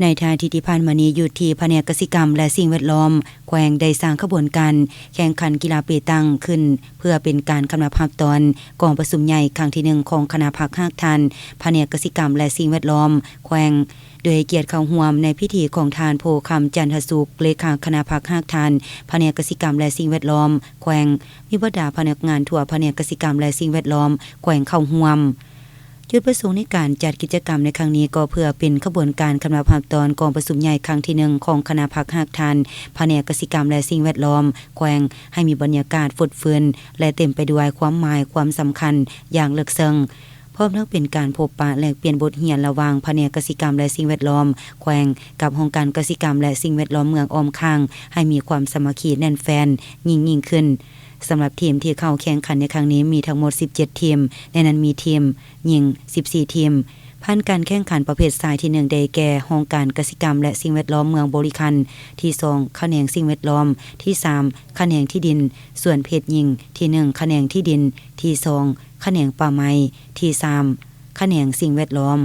ໃນທ້າຍທິດທີ່ຜ່ານມານີ້ ຢູ່ທີ່ພະແນກກະສິກຳ ແລະ ສິ່ງແວດລ້ອມແຂວງ ໄດ້ສ້າງຂະບວນການແຂ່ງຂັນກິລາເປຕັງຂຶ້ນ ເພື່ອເປັນການຄຳນັບຮັບຕອນກອງປະຊຸມໃຫຍ່ຄັ້ງທີໜຶ່ງ ຂອງຄະນະພັກຮາກຖານພະແນກກະສິກຳ ແລະ ສິ່ງແວດລ້ອມແຂວງ ໂດຍໃຫ້ກຽດເຂົ້າຮ່ວມໃນພິທີຂອງທ່ານ ໂພຄຳ ຈັນທະສຸກ ເລຂາຄະນະພັກຮາກຖານພະແນກກະສິກຳ ແລະ ສິ່ງແວດລ້ອມແຂວງ, ມີບັນດາພະນັກງານທົ່ວພະແນກກະສິກຳ ແລະ ສິ່ງແວດລ້ອມແຂວງເຂົ້າຮ່ວມ. ຈຸດປະສົງໃນການຈັດກິດຈະກຳໃນຄັ້ງນີ້ ກໍເພື່ອເປັນຂະບວນການຄຳນັບຮັບຕອນກອງປະຊຸມໃຫຍ່ຄັ້ງທີໜຶ່ງ ຂອງຄະນະພັກຮາກຖານພະແນກກະສິກຳ ແລະ ສິ່ງແວດລ້ອມແຂວງ ໃຫ້ມີບັນຍາກາດຟົດຟື້ນ ແລະ ເຕັມໄປດ້ວຍຄວາມໝາຍຄວາມສຳຄັນຢ່າງເລິກເຊິ່ງ, ພ້ອມທັງເປັນການພົບປະແລກປ່ຽນບົດຮຽນລະຫວ່າງພະແນກກະສິກຳ ແລະ ສິ່ງແວດລ້ອມແຂວງ ກັບຫ້ອງການກະສິກຳ ແລະ ສິ່ງແວດລ້ອມເມືອງອ້ອມຂ້າງ ໃຫ້ມີຄວາມສາມັກຄີແໜ້ນແຟ້ນຍິ່ງໆຂຶ້ນ. ສຳລັບທີມທີ່ເຂົ້າແຂ່ງຂັນໃນຄັ້ງນີ້ມີທັງໝົດສິບເຈັດທີມ, ໃນນັ້ນມີທີມຍິງສິບສີ່ທີມ. ຜ່ານການແຂ່ງຂັນປະເພດຊາຍທີໜຶ່ງ ໄດ້ແກ່ ຫ້ອງການກະສິກຳ ແລະ ສິ່ງແວດລ້ອມເມືອງບໍລິຄັນ, ທີສອງ ຂະແໜງສິ່ງແວດລ້ອມ, ທີສາມ ຂະແໜງທີ່ດິນ, ສ່ວນເພດຍິງ ທີໜຶ່ງ ຂະແໜງທີ່ດິນ, ທີສອງ ຂະແໜງປ່າໄມ້, ທີສາມ ຂະແໜງສິ່ງແວດລ້ອມ.